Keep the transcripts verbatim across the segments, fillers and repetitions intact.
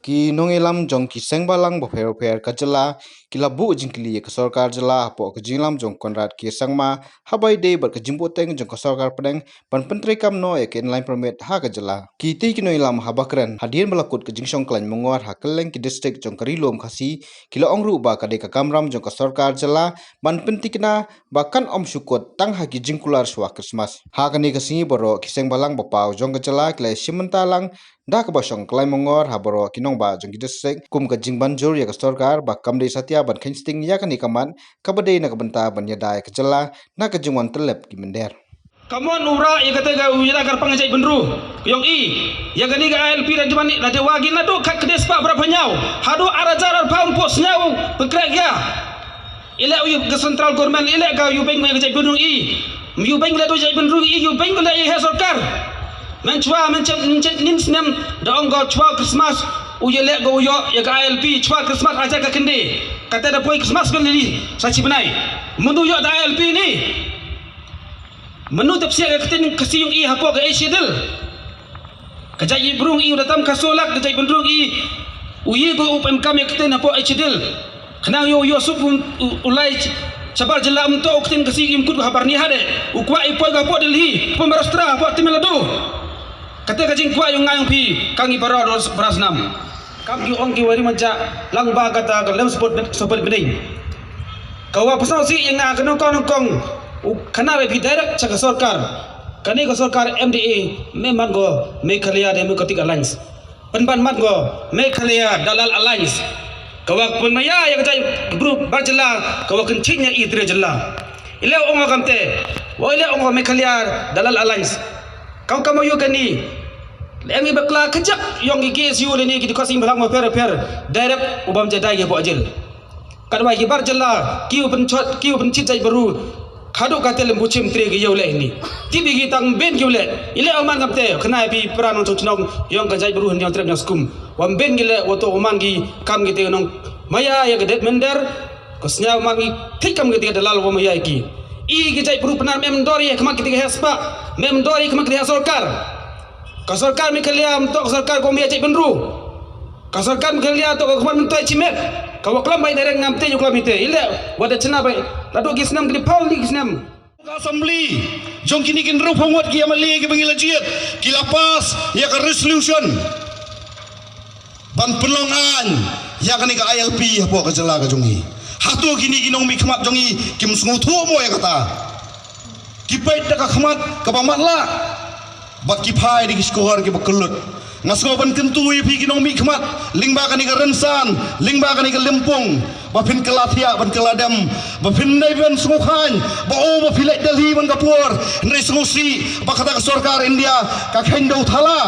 Ki nongïalam jong ki seng bhalang bapher bapher ka jylla ki la buh jingkylli ïa ka sorkar jylla hapoh ka jingïalam jong Conrad K Sangma ha ba ïadei bad ka jingbuhteng jong ka sorkar pdeng ban pyntreikam noh ïa ka inline permit ha ka jylla. Kitei ki nongïalam haba kren hadien ba la kut ka jingshong khlaiñ mongor ha kylleng ki district jong ka Ri Lum Khasi ki la ong ruh ba ka dei ka kamram jong ka sorkar jylla ban pyntikna ba kan ym shu kut tang ha ki jingkular shuwa Christmas. Ha kane ka sngi baroh ki seng bhalang bapaw jong ka jylla ki la shim bynta lang da kaba shong khlaiñ mongor ha baroh ki nongbah jong ki district kum ka jingbanjur ïa ka sorkar ba kam dei satia ban kheiñ sting ïa kane ka mat kaba dei na ka bynta ban ïada ïa ka jylla na ka jingwan tyllep ki mynder. Ka mon u rah ïa kata ka u ïada kyrpang ïa jaitbynriew. Ka ong i ïa kane ka I L P la dei ban la dei wa ki naduh khatkhyndai spah phra phew hynñiew haduh ar hajar arphew hynñiew pynkreh ïa. I leh u ïa ka central government, i leh ka u beiñ ïa ka jaitbynriew i. U beiñ leh u jaitbynriew i, u beiñ leh ïa ka sorkar. Mynshuwa, mynshuwa, mynshuwa nin snem da ong ka shuwa Christmas u ïaleh ka u ïoh ïa ka I L P shuwa Christmas hajar khatkhyndai. Kata da poi Christmas ka lili sa shi bnai. Mynta u ïoh da I L P ni. Mynta te psiah ka ktien Khasi ïong i hapoh ka Eighth Schedule. Ka jaitbynriew i u da tam ka soo lak ka jaitbynriew i u ïa ko u pem kam ïa ktien hapoh Eighth Schedule. Khnang ïoh ïoh suk u, u, u lai shabar jylla um toh u ktien Khasi im kut ka habar ni hade. U kwah i poi ka hapoh Delhi, hapoh Maharashtra, hapoh Tamil Nadu. Kata ka jingkwah ïong nga ïong phi ka ngi para ros para snam. Kam ki ong ki wari manja lang ba kata ka lem support support bneng. Ka wa pasal si ïa nga ka nongkong nongkong u khana ba phi direct sha ka sorkar. Kane ka sorkar M D A me man ko Meghalaya Democratic Alliance. Pynban man ko Meghalaya Dalal Alliance. Ka wa pynmaya ïa ka jait group bar jylla ka wa kynching ïa i tre jylla. I leh ong kamte wa i leh ong Meghalaya Dalal Alliance. Kam kam ïa kane. Em i bakla kajak ïong ki K S U lane ki dukha sing bhalang ma pher pher. Direct u bam jadai ïa bo ajil. Katwa ki bar jylla ki u pynchot ki u pynchit jait baru. Khaduk kate lem buchim tre ki ïew leh ni. Tip ïa ki tang ben ki u leh. I leh u man kamte khana ïa phi para nongchong chnong ïong ka jait baru hynñiew trep hynñiew skum. Wa ben ki leh wa to u man ki kam ki te nong maya ïa ka det mender. Ka sñiaw man ki thik kam ki te ka dalal wa maya ïa ki. I ki jait baru Pnar mem dor ïa khmat ki te ka heh spah. Mem dor ïa khmat ki te ka heh sorkar. Ka sorkar Meghalaya mynta ka sorkar ka ym ïa jait bynriew. Ka sorkar Meghalaya to ka khmat mynta chimet. Ka wa klam bai direct ngam te ïa klam ite. I leh wa da chna bai. Naduh ki snem ki phaw ni ki snem. Ka assembly jong kine ki hynriewphew ngut ki M L A kiba ngi la jied ki la pass ïa ka resolution ban pynlong aiñ ïa kane ka I L P hapoh ka jylla ka jong ngi. Hato kine ki nongmihkhmat jong ngi kim sngewthuh mo ïa kata? Ki peit da ka khmat kaba matlah bad ki phai da ki shkor kiba kyllut. Nga sngew ban kyntu ïa phi ki nongmihkhmat lyngba kane ka rynsan, lyngba kane ka lympung, ba phin kylla thiah ban kylla dem, ba phin dei ban sngewkhlaiñ ba o ba phi leit Delhi man ka por, hynrei sngewsih ba kata ka sorkar India ka kheiñ dew thala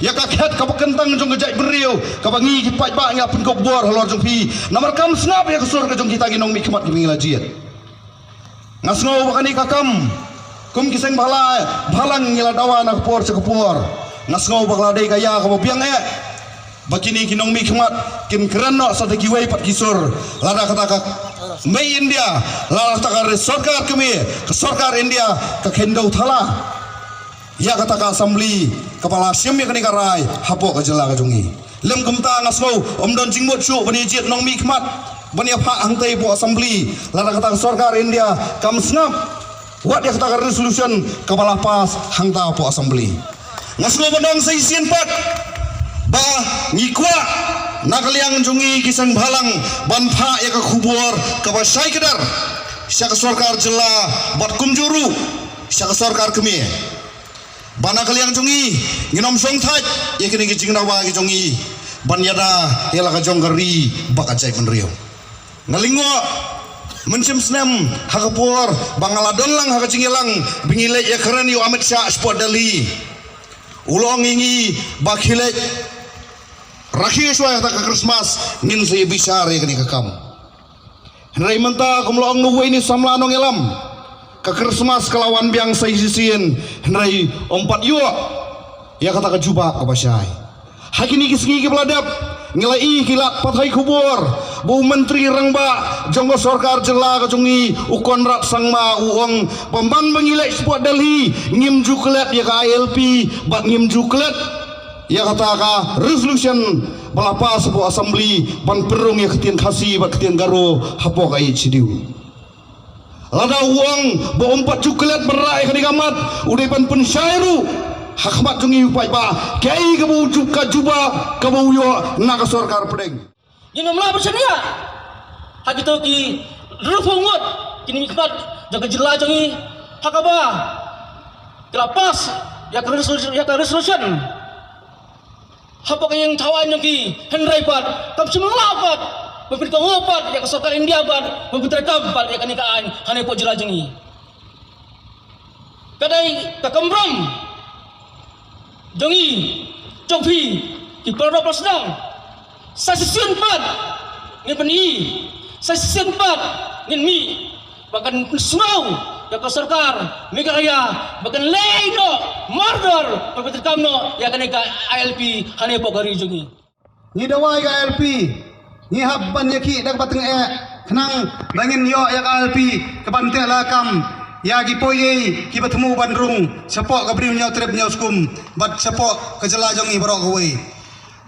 ïa ka khet kaba kyntang jong ka jaitbynriew kaba ngi ki paidbah ngi la pynkup bor halor jong phi. Namar kam sngap ïa ka sur ka jong kita ki nongmihkhmat kiba ngi la jied. Nga sngew ba kane ka kam kum ki seng bhala bhalang ngi la dawa na ka por sha ka por. Nga sngew ba ka la dei ka ïa kaba biang eh ba kine ki nongmihkhmat kin kren noh sa da kiwei pat ki sur. Lada kata ka mei India, lada kata ka sorkar kmie, ka sorkar India ka kheiñ dew thala ïa kata ka assembly kaba la shim ïa kane ka rai hapoh ka jylla ka jong ngi. Lem kumta nga sngew ym don jingmut shuh ban ïa jied nongmihkhmat ban ïa phah hangtei hapoh assembly. Lada kata ka sorkar India kam sngap wat ïa kata ka resolution kaba la pass hangta hapoh assembly. Nga sngew ban ong sa shisien pat ba ngi kwah na ka liang jong ngi ki seng bhalang ban phah ïa ka khubor kaba shai kdar sha ka sorkar jylla bad kumjuh ruh sha ka sorkar kmie. Ba na ka liang jong ngi ngin ym shong thait ïa kine ki jingdawa ki jong ngi ban ïada ïa la ka jong ka ri bad ka jaitbynriew. Nga lyngngoh mynshem snem ha ka por ba nga la don lang ha ka jingïalang ba ngi leit ïakren ïa u Amit Shah shapoh Delhi. U la ong ïa ngi ba khie leit rakhe shuwa ïa kata ka Christmas ngin sa ïa bishar ïa kane ka kam. Hynrei mynta kum la ong na uwei na u samla nongïalam, ka Christmas ka la wan biang sa shisien hynrei ym pat ïoh ïa kata ka jubab kaba shai. Ha kine ki sngi kiba la dep ngi la ïohi ki lad pathai khubor ba u Myntri Rangbah jong ka sorkar jylla ka jong ngi u Conrad Sangma u ong ba man ba ngi leit shapoh Delhi ngim ju klet ïa ka I L P bad ngim ju klet ïa kata ka resolution ba la pass hapoh Assembly ban pynrung ïa ka ktien Khasi bad ka ktien Garo hapoh ka A H D U. Lada u ong ba um pat ju klet ban rah ïa kane ka mat, u dei ban pynshai ruh ha khmat jong ngi u paidbah kaei kaba u ju, ka jubab kaba u ïoh na ka sorkar pdeng. Ngin ym lah ban shaniah ha kito ki hynriewphew ngut ki nongmihkhmat jong ka jylla jong ngi, ha kaba ki la pass ïa ka resolution, ïa ka resolution hapoh ka ïing thaw aiñ jong ki, hynrei pat kam shym lah pat ban pynkohnguh pat ïa ka sorkar India pat ban pyntreikam pat ïa kane ka aiñ hangne hapoh jylla jong ngi. Ka dei ka kamram jong ngi, jong phi ki para doh para sdang. Sa shisien pat ngin pyni, sa shisien pat ngin mih ba kan pynsngew ïa ka sorkar Meghalaya ba kan leh noh mardor, ba kan pyntreikam noh ïa kane ka I L P hangne hapoh ka ri jong ngi. Ngi dawa ïa ka I L P, ngi hap ban ïakhih da kaba tyngeh khnang ba ngin ïoh ïa ka I L P kaban teh lakam ïa ki poiei kiba thmu ban rung shapoh ka Bri u Hynñiewtrep Hynñiewskum bad shapoh ka jylla jong ngi baroh kawei.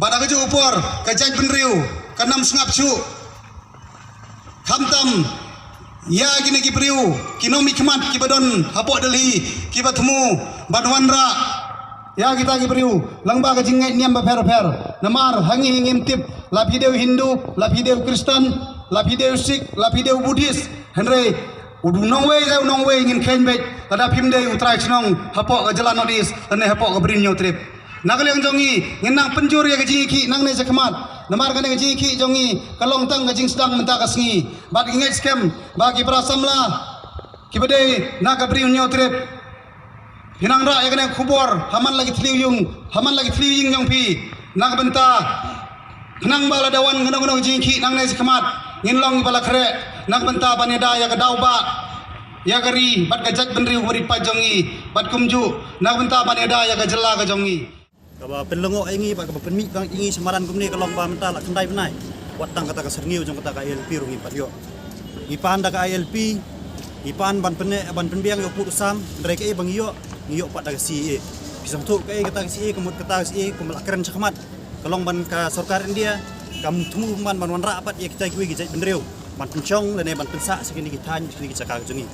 Bad ha kajuh ka por ka jaitbynriew kan ym sngap shuh. Khamtam ïa kine ki briew ki nongmihkhmat kiba don hapoh Delhi kiba thmu ban wanrah ïa kita ki briew lyngba ka jingngeit niam bapher bapher. Namar ha ngi ngim tip, la phi dei u Hindu, la phi dei u Khristan, la phi dei u Sikh, la phi dei u Buddhist. Hynrei u nongwei, u nongwei ngin kheiñ beit lada phim dei u trai shnong hapoh ka jylla North East lane hapoh ka Bri u Hynñiewtrep. Na ka liang jong ngi ngin nang pynjur ïa ka jingïakhih nangne shakhmat. Namar kane ka jingïakhih jong ngi ka long tang ka jingsdang mynta ka sngi. Bad ngi ngeit skhem ba ki para samla kiba dei na ka Bri u Hynñiewtrep, phin nang rah ïa kane ka khubor ha man la ki thliew ïing, ha man la ki thliew ïing jong phi. Na ka bynta khnang ba lada wan kano kano ka jingïakhih nangne shakhmat ngin long kiba la khreh na ka bynta ban ïada ïa ka daw ba ïa ka ri bad ka jaitbynriew kaba rit paid jong ngi, bad kumjuh na ka bynta ban ïada ïa ka jylla ka jong ngi. Kaba pynlyngngoh ïa ngi bad kaba pynmih ïa ngi sha madan kumne ka long ba mynta la khyndai bnai wat tang kata ka syrngiew jong kata ka I L P ruh ngim pat ïoh. Ngi pan da ka I L P, ngi pan ban pyneh ban pynbiang ïa u pud u sam, hynrei kaei ba ngi ïoh, ngi ïoh pat da ka C A A. Phi sngewthuh kaei kata ka C A A, ka mut kata ka C A A kumba la kren shakhmat, ka long ban ka sorkar India kam thmu ban, ban wanrah pat ïa kita kiwei ki jaitbynriew ban pynshong lane ban pynsah sha kine ki thaiñ, sha kine ki jaka ka jong ngi.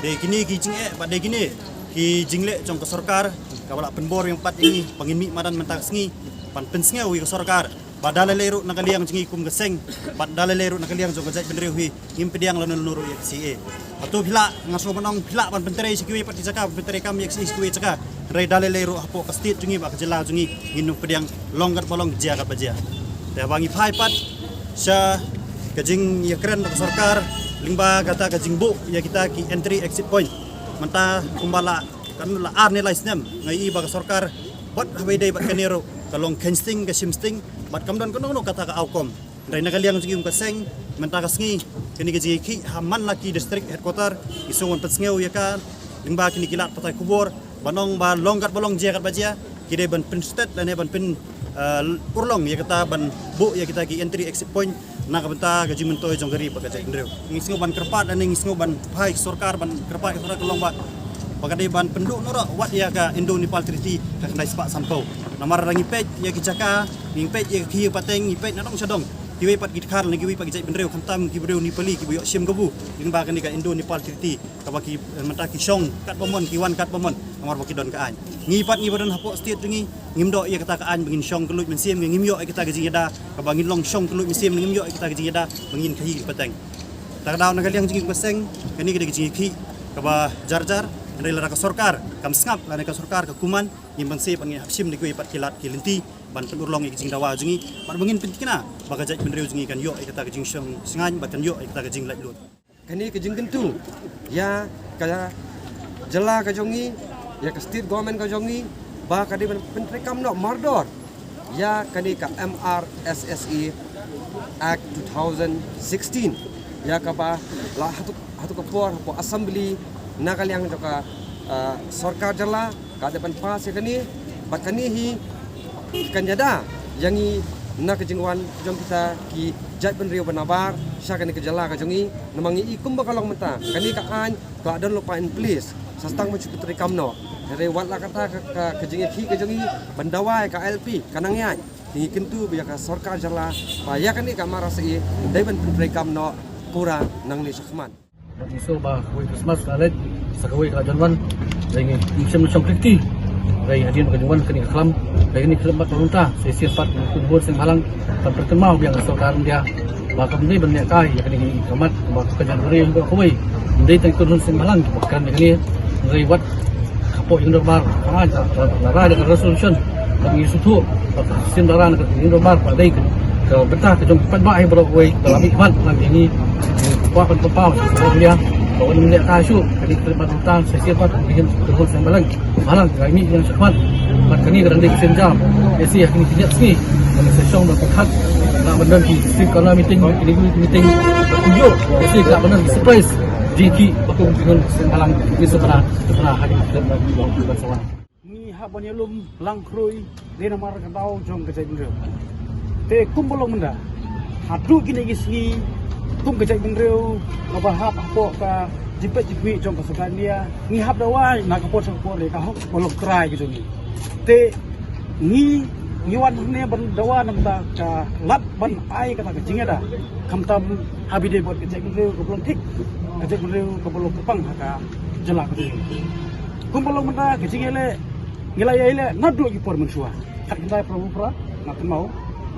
Dei kine ki jingeh bad dei kine ki jingleh jong ka sorkar kaba la pynbor ïa ngi pat ïa ngi ba ngin mih madan mynta ka sngi ban pynsngew ïa ka sorkar ba da lei lei ruh na ka liang jong ngi kum ka seng bad da lei lei ruh na ka liang jong ka jaitbynriew hi ngim pdiang lano lano ruh ïa ka C A A. Hato phi lah, nga sngewbha ban ong phi lah ban pyntrei sha kiwei pat ki jaka, ban pyntrei kam ïa ka C A A sha kiwei jaka. Hynrei da lei lei ruh hapoh ka state jong ngi bad ka jylla jong ngi ngin ym pdiang, long kat ba long, jia kat ba jia. Te haba ngi phai pat sha ka jingïakren da ka sorkar lyngba kata ka jingbuh ïa kita ki entry exit point, mynta kumba la, kan la ar ne lai snem nga ïohi ba ka sorkar bad haba ïadei bad kane ruh ka long kheiñ sting ka shim sting bad kam don kano kano kata ka outcome. Hynrei na ka liang jong ngi kum ka seng mynta ka sngi, kane ka jingïakhih ha man la ki district headquarter, ngi sngewbha ban pynsngew ïa ka lyngba kine ki lad pathai khubor ban ong ba long kat ba long, jia kat ba jia, ki dei ban pynstet lane ban pyn, eh, urlong ïa kata ban buh ïa kita ki entry exit point na ka bynta ka jingmyntoi jong ka ri bad ka jaitbynriew. Ngi sngewbha ban kyrpad lane ngi sngewbha ban phai sorkar, ban kyrpad ïa sorkar ka long ba, ba ka dei ban pynduh noh ruh wat ïa ka Indo-Nepal Treaty ka khyndai spah sanphew. Namar lada ngi peit ïa ki jaka, ngi peit ïa ki ïing pateng, ngi peit na dong sha dong, kiwei pat ki dkhar lane kiwei pat ki jaitbynriew, khamtam ki briew Nepali kiba ïoh shim kabu lyngba kane ka Indo-Nepal Treaty, kaba ki, eh, mynta ki shong kat ba mon, ki wan kat ba mon, namar ba ki don ka aiñ. Ngi pat ngi ba don hapoh state jong ngi, ngim doh ïa kata ka aiñ ba ngin shong kylluid mynsiem, ngim ïoh ïa kata ka jingïada kaba ngin long shong kylluid mynsiem, ngim ïoh ïa kata ka jingïada ba ngin khaïi pateng. Te ka daw na ka liang jong ngi kum ka seng, kane ka dei ka jingïakhih kaba jar jar. Hynrei lada ka sorkar kam sngap lane ka sorkar ka kuman, ngin bang sep, ngin hap shim da kiwei pat ki lad ki lynti ban pynurlong ïa ka jingdawa jong ngi bad ba ngin pynthikna ba ka jaitbynriew jong ngi kan ïoh ïa kata ka jingshong shngaiñ bad kan ïoh ïa kata ka jinglaitluid. Kane ka jingkyntu ïa ka jylla ka jong ngi, ïa ka state government ka jong ngi, ba ka dei ban pyntreikam noh mardor ïa kane ka M R S S A Act two thousand sixteen, ïa kaba la hato, hato ka por hapoh Assembly na ka liang jong ka, ah, sorkar jylla ka dei ban pass ïa kane, bad kane hi kan ïada ïa ngi na ka jingwan jong kita ki jaitbynriew ba nabar sha kane ka jylla ka jong ngi. Namar ngi i kumba ka long mynta, kane ka aiñ ka la don lypa in place, sa tang ban shu pyntreikam noh. Hynrei wat la kata ka, ka, ka jingïakhih ka jong ngi ban dawa ïa ka I L P ka nang ïaid. Ngi kyntu ba ïa ka sorkar jylla ba ïa kane ka MRSSA dei ban pyntreikam noh pura nangne shakhmat. Ngi sngewbha kawei Christmas ka leit sa kawei ka la jan wan. Dei ngi shem shong klik ti. Dei hadien ka jingwan kane ka khlam. Dei kane ka khlam bad ka runta. Sa shisien pat ngi kynhun seng bhalang ban pynkynmaw biang ka sorkar India ba kam dei ban lehkai ïa kane ka khmat ba ka jan ri ba kawei. Dei tang kynhun seng bhalang ba kan ïa kane. Dei wat hapoh ïing dorbar ka la rai da ka resolution. Ka ngi sngewthuh ba ka shisien dara na ka ïing dorbar ka dei ka bynta ka jong ki paidbah hi baroh kawei. Ka la mih khmat lang ïa ngi. Kwah ban pynpaw sha ka India ba wan lehkai shuh kane ka khmat runta. Sa shisien pat ngi kynhun seng bhalang. Malang ka mih ïa shakhmat. Bad kane ka dang dei ka sien jam. Ïa shi ha kine ki ñiat sngi. Kane session ba ka khat. Lah ban don ki district council meeting, ki district meeting. Ba ku ïoh. Ïa shi lah ban don ki surprise. Jingki ba kum ki ngan seng bhalang. Ki sebenar, sebenar ha kine ki district ba ki wan sawan. Ngi hap ban ïalum lang khrui dei namar ka daw jong ka jaitbynriew. Te kumba long mynta haduh kine ki sngi kum ka jaitbynriew kaba hap hapoh ka jingpeit jingkhmih jong ka sorkar India, ngi hap dawa na ka por sha ka por ïa ka hok ba long trai ka jong ngi. Te ngi, ngi wan hangne ban dawa namar ka lad ban ai kata ka jingïada khamtam ha ba ïadei bad ka jaitbynriew kaba long thik, ka jaitbynriew kaba long kyrpang ha ka jylla ka jong ngi. Kumba long mynta ka jingïaleh ngi la ïaleh naduh ki por mynshuwa. Khatkhyndai Phrapura nga kynmaw.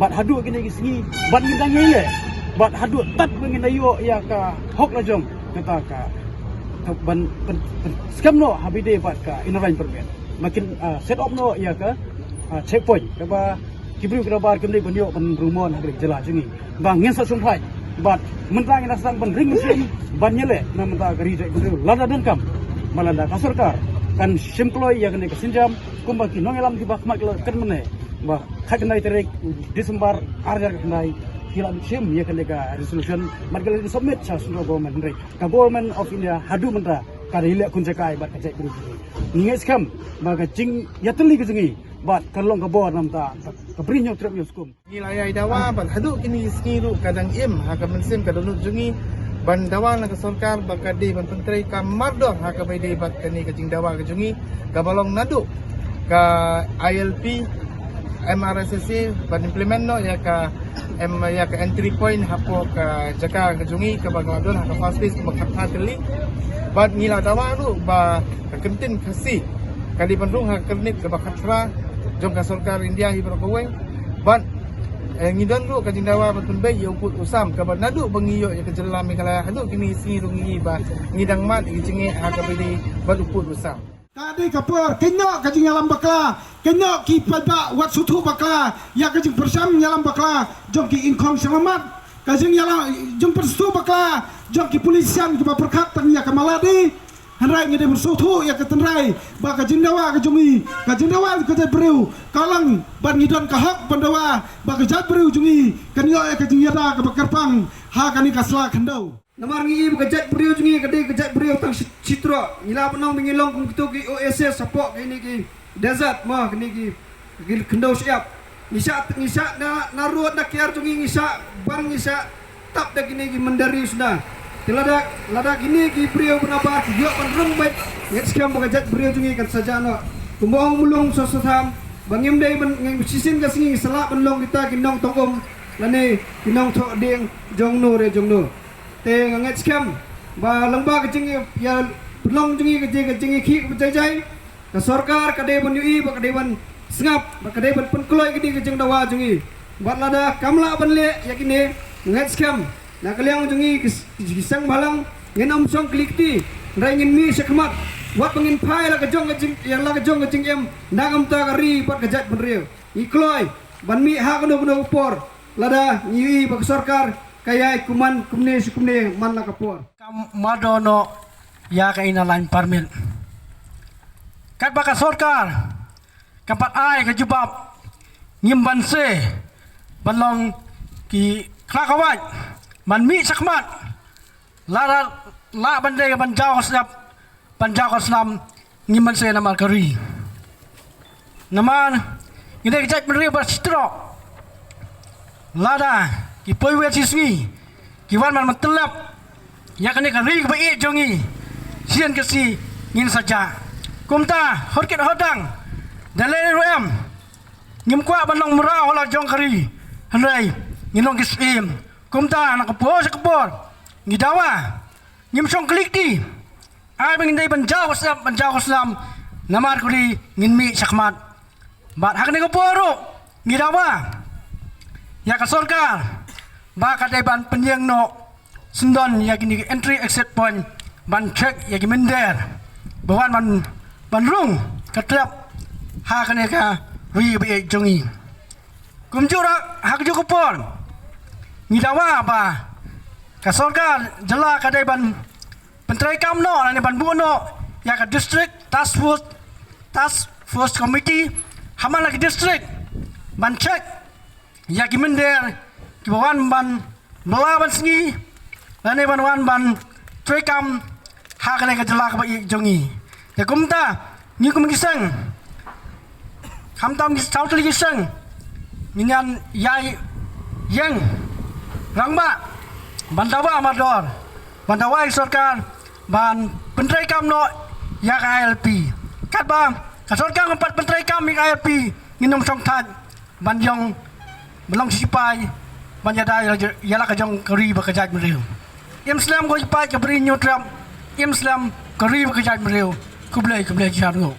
Bad haduh kine ki sngi bad ngi dang ïaleh. Bad haduh tad ba ngin da ïoh ïa ka hok la jong kata ka, ka ban, ban, ban skhem noh ha ba ïadei bad ka Inner Line Permit. Ba kin, ah, set up noh ïa ka, ah, checkpoint kaba ki briew ki dorbar kim dei ban ïoh ban rung mon ha ka jylla jong ngi. Ba ngin sa sngewthuh bad mynta ngin sa sdang ban ring mynsiem ban ïaleh na mynta ka ri jaitbynriew lada donkam. Ba lada ka sorkar kan shim kloi ïa kane ka sienjam kumba ki nongïalam kiba khmat ki la kren mynne ba khatkhyndai tarik December ar hajar khatkhyndai ki la shim ïa kane ka resolution bad ki la submit sha Central Government, hynrei ka Government of India haduh mynta ka dei leh khun jaka bad ka jaitbynriew. Ngi ngeit skhem ba ka jingïatylli ka jong ngi bad ka long ka bor namar ka bri ñiewtrep ñiewskum. Ngi la ïai dawa bad haduh kine ki sngi ruh ka dang im ha ka mynsiem ka dohnud jong ngi ban dawa na ka sorkar ba ka dei ban pyntreikam mardor ha kaba ïadei bad kane ka jingdawa ka jong ngi kaba long naduh ka I L P, M R S S A ban implement noh ïa ka, em, ïa ka entry point hapoh ka jaka ka jong ngi kaba ka la don ha ka first phase kaba khatphra tylli. Bad ngi la dawa ruh ba ka kyntien Khasi ka dei ban rung ha ka kyrnit kaba khatphra jong ka sorkar India hi baroh kawei. Bad, eh, ngi don ruh ka jingdawa ban pynbeit ïa u pud u sam kaba naduh ba ngi ïoh ïa ka jylla Meghalaya haduh kine ki sngi ruh ngi ba ngi dang mad ïa ka jingeh ha kaba ïadei bad u pud u sam. Ka dei ka por, kynnoh ka jingïalam bakla, kynnoh ki paidbah wat sngewthuh bakla ïa ka jingpyrshang ïalam bakla jong ki ingkhong shyllangmat, ka jingïalam jingpyrshang bakla jong ki politician kiba pyrkhat tang ïa ka maladi. Hynrei ngi dei ban sngewthuh ïa ka tynrai ba ka jingdawa ka jong ngi, ka jingdawa ka jaitbynriew ka long bad ngi don ka hok ban dawa ba ka jaitbynriew jong ngi kan ïoh ïa ka jingïada kaba kyrpang ha kane ka sla khyndew. Namar ngi i ba ka jaitbynriew jong ngi ka dei ka jaitbynriew tang shi, shi troh. Ngi lah ban ong ba ngi long kum kito ki oasis hapoh kine ki desert mo, kine ki, ki khyndew shyiap. Ngi shah, ngi shah na, na rud na kiar jong ngi, ngi shah ban, ngi shah tap da kine ki mynder ri shuh na. Te lada, lada kine ki briew ba nabar ki ïoh ban rung beit, ngeit skhem ba ka jaitbynriew jong ngi kan sa jah noh. Kumba ong u Mulung Sossotham ba ngim dei ban, ngim, shisien ka sngi ngi sa lah ban long kita ki nongtong um lane ki nongthoh dieng jong no re jong no. Te nga ngeit skhem ba lyngba ka jingïapynlong jong ngi ka jing, ka jingïakhih kaba jai jai, ka sorkar ka dei ban ïohi bad ka dei ban sngap bad ka dei ban pynkloi kane ka jingdawa jong ngi. Bad lada kam lah ban leh ïa kine, nga ngeit skhem na ka liang jong ngi ki, ki seng bhalang ngin ym shong kli kti, hynrei ngin mih shakhmat. Wat ba ngin phai la ka jong ka jing, ïa la ka jong ka jingim na ka bynta ka ri bad ka jaitbynriew. Ngi kloi ban mih ha kano kano ka por lada ngi ïohi ba ka sorkar ka ïai kumne kumne shi kumne man la ka por. Kam mardor noh ïa ka Inner Line Permit. Katba ka sorkar kam pat ai ka jubab, ngim banse ban long ki khlakawait ban mih shakhmat. Lada lah ban dei ban jaw ka shnap, ban jaw ka snam, ngim banse namar ka ri. Namar ngi dei ka jaitbynriew ba shi troh. Lada ki poi wei shi sngi ki wan ban tyllep ïa kane ka ri kaba ïeit jong ngi, shisien ka sngi ngin sa jah. Kumta hor kit hor dang da lei ruh em, Ngim kwah ban long mraw ha la jong ka ri, hynrei ngin long ki syiem. Kumta na ka por sha ka por ngi dawa, ngim shong kylli kti. Ai ba ngin dei ban jaw ka slap, ban jaw ka slam, namar ka ri ngin mih shakhmat. Bad ha kane ka por ruh ngi dawa ïa ka sorkar ba ka dei ban pynïeng noh syndon ïa kine ki entry exit point, ban check ïa ki mynder ba wan ban, ban rung ka trep ha kane ka ri ba ïeit jong ngi. Kumjuh ruh ha kajuh ka por ngi dawa ba ka sorkar jylla ka dei ban pyntreikam noh lane ban buh noh ïa ka District Task Force, Task Force Committee ha man la ki district, ban check ïa ki mynder kiba wan ban bylla ban sngi lane ban wan ban treikam ha kane ka jylla kaba ïeit jong ngi. Te kumta ngi kum ki seng, khamtam ki saw tylli ki seng, ngin ïai ïeng rangbah ban dawa mardor, ban dawa ïa ka sorkar ban pyntreikam noh ïa ka I L P. Katba ka sorkar ngam pat pyntreikam ïa ka I L P, ngin ym shong thait ban ïong, ban long sipai, ban ïada ïa la, ïa la ka jong ka ri bad ka jaitbynriew. Im slem ko i paid ka Bri Hynñiewtrep, im slem ka ri bad ka jaitbynriew. Khublei, khublei shihajar nguh.